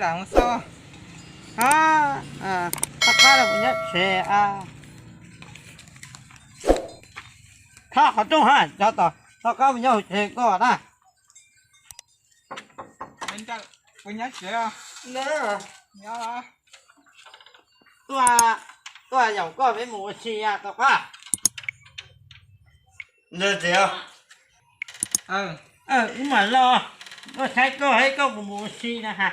Lam mus xauj. Tom qab no kuv nyob tsev a. Thab qhov rooj ha, cov tom tom qab mus nyob hauv tsev koj na. Kuv nyob tsev. Tuaj, tuaj yaum koj peb mus ua si tom qab. Wb mam los, tuaj saib koj, koj mus mus ua si na ha.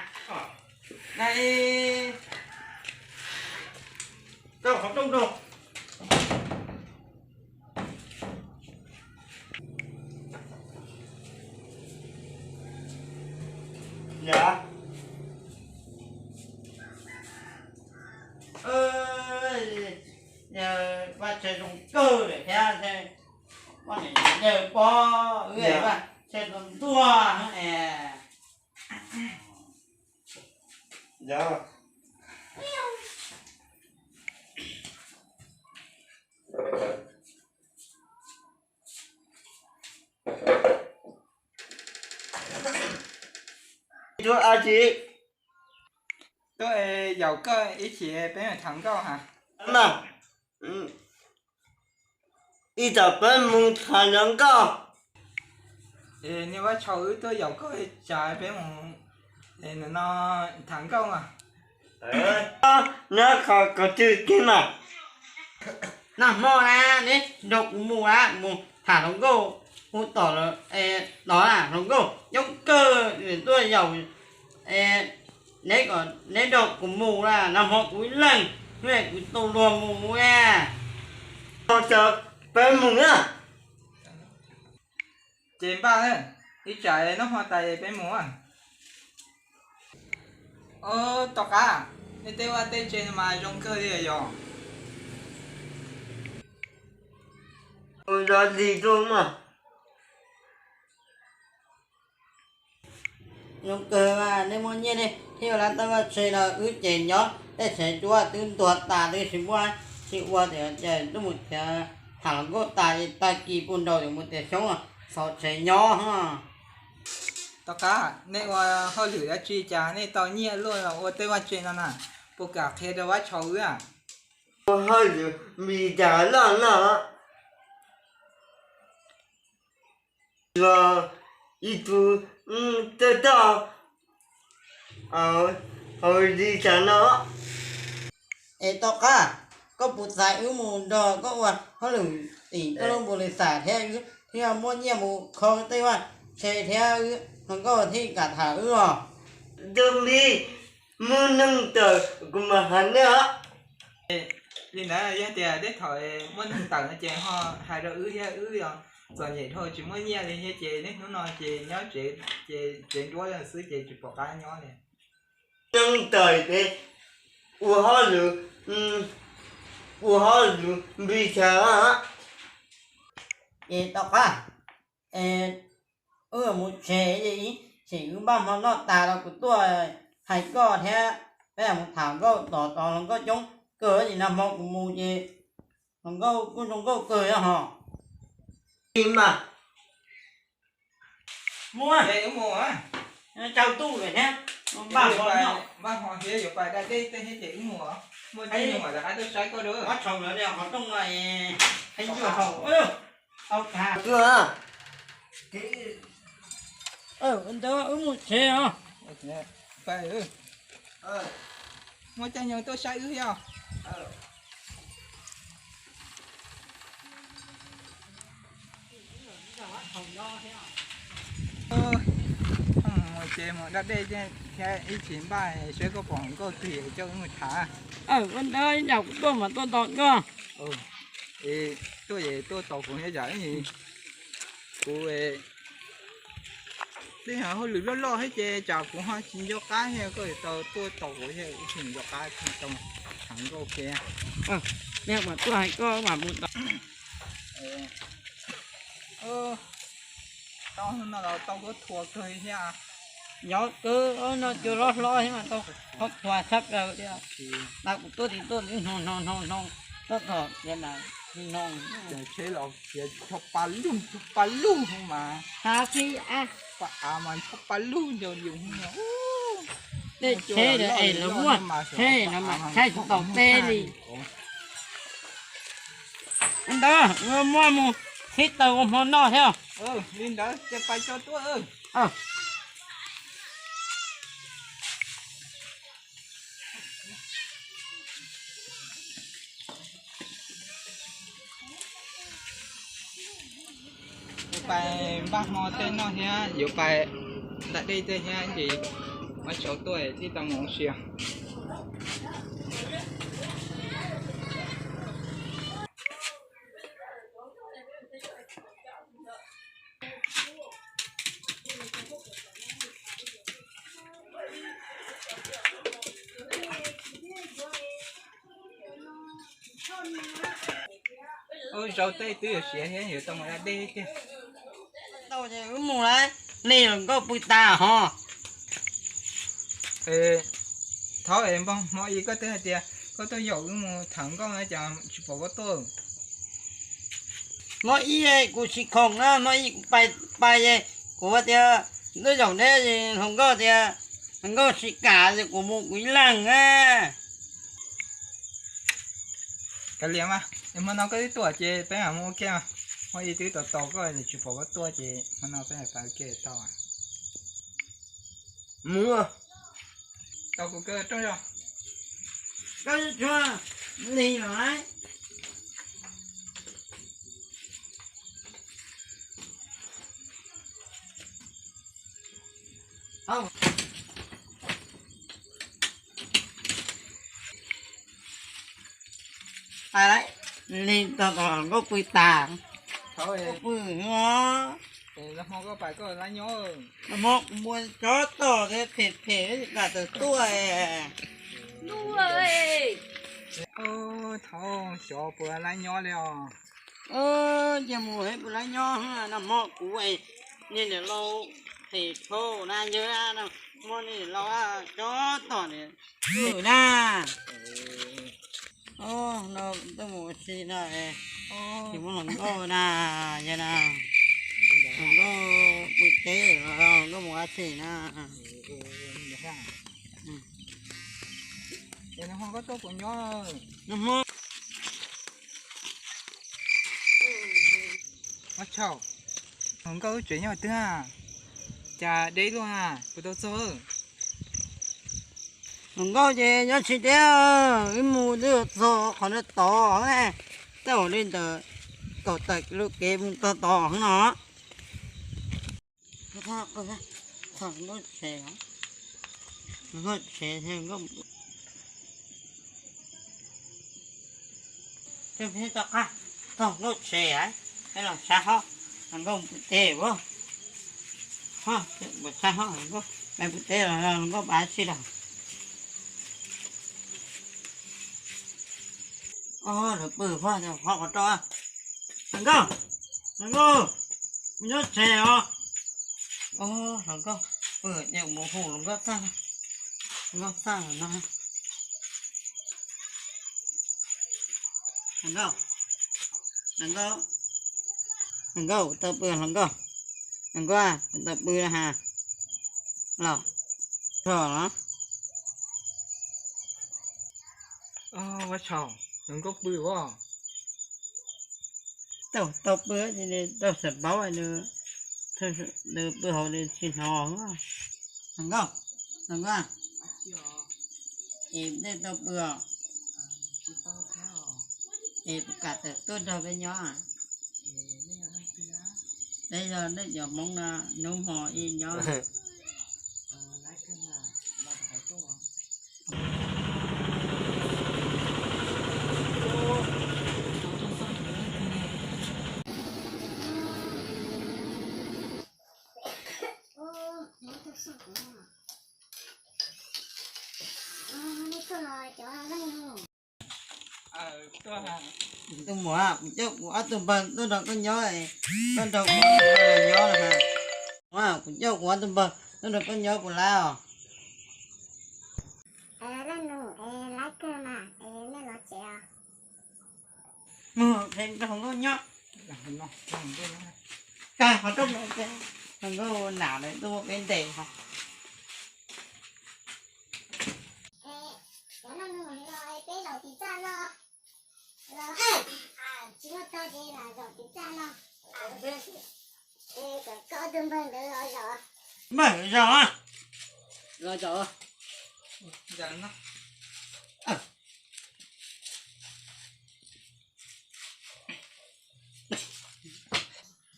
Tau qhov rooj rau. Vaj tse zoo kawg lawm thiab, poj niam yawg pob wb vaj tse tuaj ntuag es. Tuaj yaum koj ib chim peb mus tham nkauj ha. Ib tsam peb mus tham nkauj. Niam Vaj Tshau wb tuaj yaum koj ib tsam peb mus no tham nkauj mas. Nyob qhov twg kiag mas? Nag hmo na neb nrog kuv mus na, mus tham hluas nkauj hu tom los na, hluas nkauj coob kawg tuaj yaum neb kom neb nrog kuv mus na, nag hmo kuv ib leeg, kuv tau luag mus na. Peb mus na. Ces npaj, ib tsam noj hmo tas peb mus. Tom qab, nej tej vaj tej tsev no mas zoo kawg li yog. Zoo kawg mas. Zoo kawg mas, nej muaj nyiaj nej thiaj ua lawv tej vaj tsev no, wb ces nyob tej tsev cuab twb ntuag tas twb tsis muaj tsis ua tias ces twb mus tias tham hluas nkauj tas es tag kis puag nraud mus tias xyoob xauv tsev nyob. Tom qab, nej ua hauj lwm dab tsi cas nej tau nyiaj luaj los ua tej vaj tsev no na? Puas kam qhia rau Vaj Tshau wb? Ua hauj lwm npis cas loj no. Los ib tug toj toj hauv li cas no. Es tom qab, koj puas txais wb mus nrog koj ua hauj lwm tim koj lub npaus li xam thiab wb thiaj muaj nyiaj mus kho tej vaj tsev thiab wb hluas nkauj thiaj kam tham wb os. Tus me muaj neeg tawm kuv mam hais nej os. Li ntawd yog tias tej thaum muaj neeg tawm no ces ho hais rau wb thiab, wb txom nyem dhau tsis muaj nyiaj li thiab ces niaj hnub no ces nyob tsev, ces tsev nruab xwb ces tsis pom qab nyob li. Neeg tawm ces ua hauj lwm, ua hauj lwm npis cas. Es tom qab, wb mus tsev, ib sim wb npaj hmo noj tas los kuv tuaj hais koj thiab peb mus tham nkauj tom tod, hluas nkauj coob kawg ces nag hmo kuv mus ces hluas nkauj kuj zoo nkauj kawg hos. Mas muaj, tsaug tuj lawm thiab, npaj hmo noj, npaj hmo thiab yuav pais da dej tej thiab ces wb mus, muaj tej nyuag mam rov qab tuaj saib koj dua. Ob tshau lawv qhov rooj no, qhov rooj no, au, ntawd wb mus tsev os. Muaj caij nyoog tuaj saib wb thiab. Mus ces mus da dej thiab ib chim npaj saib koj pom nkauj twg coj wb mus tham. Ua ntawd yam kuv tuaj mas tuaj tos koj. Tuaj es tuaj tos kuv thiab yam kuv tej hauj lwm loj loj thiab ces tsam kuv ho tsis nco qab thiab, koj tau tuaj tos kuv thiab wb thiaj nco qab tau tham nkauj thiab. Mas tuaj hais koj mas mus tos. Tau no los tau koj thuam kawg thiab. Nyob kawg no cua hlob hlob thiab mas tau koj thuam tshaj plaws thiab. Tau kuv tuaj tim tuaj ib hno hno hno hno, tuaj tom tias na, hno. Tsheb los tsheb pa lug, tsheb pa lug mas. Hab fib ab. Pa av mas tsheb pa lug ncaus yus no. Tej tsheb es lawv muaj tsheb no mas tshaib tsis tau teb li. Ntawd muab mus sib taws ua hmo noj thiab. Li ntawd ces pais tso tuaj. Yuav pais npaj hmo tej noj thiab yuav pais ntaus dej tej thiab ces ua tsaus tuaj thiaj tau mus ua si. Ua zaub tej twb yuav siav thiab yuav tau mus da dej tiag. Tau ces wb mus lawm, nej los nkauj pw tas hos. Thaum es npog hmo ib koj twb hais tias koj tuaj yaum wb mus tham nkauj na cas tsis pom koj tuaj. Hmo ib kuv tsis khoom na, hmo ib kuv pais pais es kuv tias tuaj yaum neb, hluas nkauj tias hluas nkauj tsis kam es kuv mus kuv ib leeg na. Kav liam mas, hmo no koj twb tuaj ces peb mam mus ua ke. Hmo ib twb tos tos koj tsis pom koj tuaj ces hmo no peb mam pais ua ke tau. Mus, tos kuv kawg rooj zog. Koj tsuag li lawm. Li tau nkauj pw tas. Nkauj pw os. Hmo koj pais koj lab nyob. Hmo kuv mus tsob tom phem phem kam tawm tuaj. Thaum xyov puas lab nyob li os. Ces mus pw lab nyob, nag hmo kuv niag niam laus phem dhau na, yawg, nag hmo niag niam laus tsob tom niam na. No tuaj mus ua si no, tsis muaj hluas nkauj na, yog na, hluas nkauj pw teb, hluas nkauj mus ua si na. Nag hmo, hluas nkauj wb tsev nyob twg, cas deb luaj, puas tau txog? Hluas nkauj ces nyob tsis deb, wb mus twb txog qhov no tod ne, tej zaum li ntawm kaum tawm lub kev mus txog tod no. Nkauj tsev, nkauj tsev, nkauj pw teb, nkauj pw teb los nkauj pab tsi los. Hluas nkauj pw, hluas nkauj, hluas nkauj, mus nyob tsev os. Hluas nkauj pw, mus hu hluas nkauj txaj, hluas nkauj txaj no. Hluas nkauj, hluas nkauj, hluas nkauj tau pw, hluas nkauj, hluas nkauj tau pw na has. Los, los. Ua tsaug, hluas nkauj pw os. Tau, tau pw, tau xam paub nws pw hauv nws tsis hnov. Hluas nkauj, hluas nkauj, es nej tau pw os? Es puas kam tawm tuaj nrog peb nyob? Peb yog nej cov Hmoob no, hnub hmo ib nyob. Tus muam, kuv coj kuv ob tug npawg tuaj nrog koj nyob, koj nrog kuv nyob. Kuv coj kuv ob tug npawg tuaj nrog koj nyob puas laib os? Mus nrog nkauj nyob. Nkauj nam lawv tuaj muab peb ntes os. Koj tus npawg ntawd los zaum. Npawg zaum. Los zaum.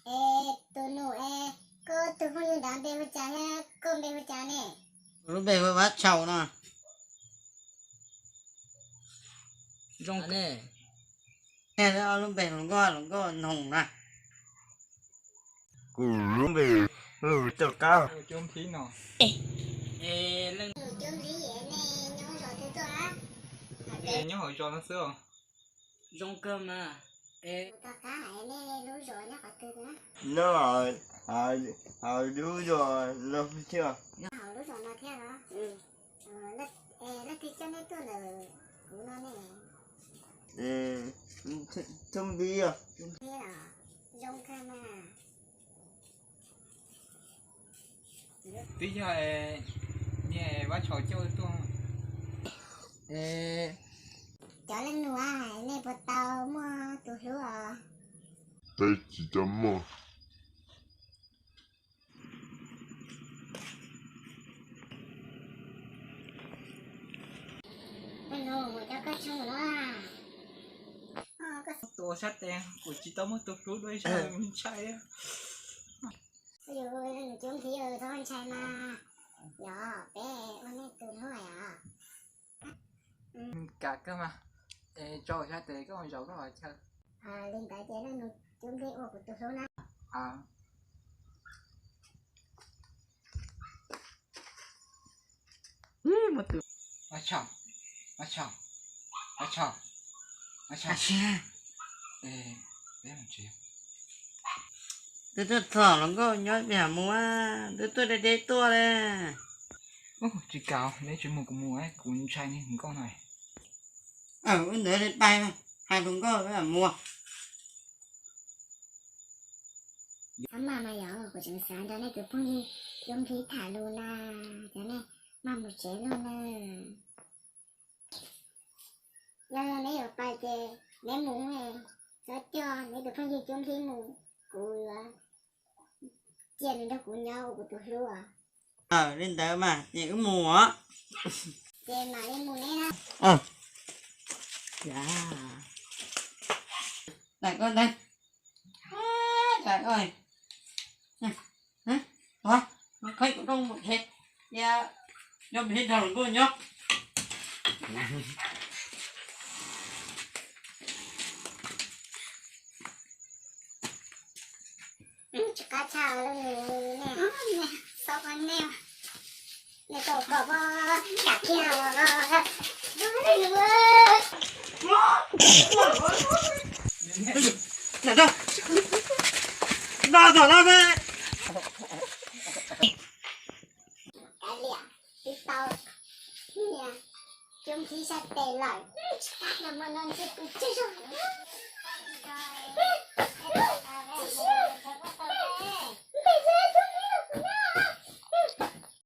Es tus nus es, koj tus phooj ywg nrad npe hu cas thiab koj npe hu cas ne? Kuv lub npe hu Vab Tshau no. Zoo ne. Lub npe hluas nkauj, hluas nkauj Noog na. Kuv lub npe hu Toj Kab. Nyob hauv zos no xwb os. Zoo kawg mas. Nyob hauv lub zos no thiab. Leej twg coj nej tuaj ntawm kuv no ne? Thoob Npib. Zoo kawg mas. Twb yog niag Vab Tshau coj wb tuaj. Cov leej nus, nej puas tau muaj tus hlub os? Peb tsis tau muaj. Tus sab tes, kuv tsis tau muaj tus hlub dua ib zaug, ntshai. Yus cov nqhis txhob ntshai mas, yog peb ua nej tus hlub os. Kam kawg mas, es tso sab tes koj mus zaum koj qhov chaw. Li ntawd ces leej nus cov nqhis ua kuv tus hlub na. Twb tuaj txog hluas nkauj nyob pem mus, twb tuaj deb deb tuaj li. Tsis kam, neb tsis mus kuv mus, kuv ntshai niag hluas nkauj no. Wb ntawd li pais, hais hluas nkauj mus. Ab mas mas yog kuv tseem xav nrog nej tus phooj ywg Cuab Nplhib tham lus na, cov nej maj mus tsev lug na. Yog neb yuav pais ces neb mus, txhob coj neb tus phooj ywg Cuab Nplhib mus, kuv yuav cia nws nrog kuv nyob ua kuv tus hlub os. Li ntawd mas ces wb mus os. Ces mam li mus neb na. Daim koj ntawd. Daim koj. Qhib kuv rooj mus tsev, cia nyob me nrog hluas nkauj nyob. Tsis qab tshaj lub nws ne, xob qab ne, nws tau kom poj kam kiag. Noj tom no me. Kav liam, twb tau niag Cuab Nplhib sab tes lawm, tsis qab los mus no ntshe kuv tseg zog.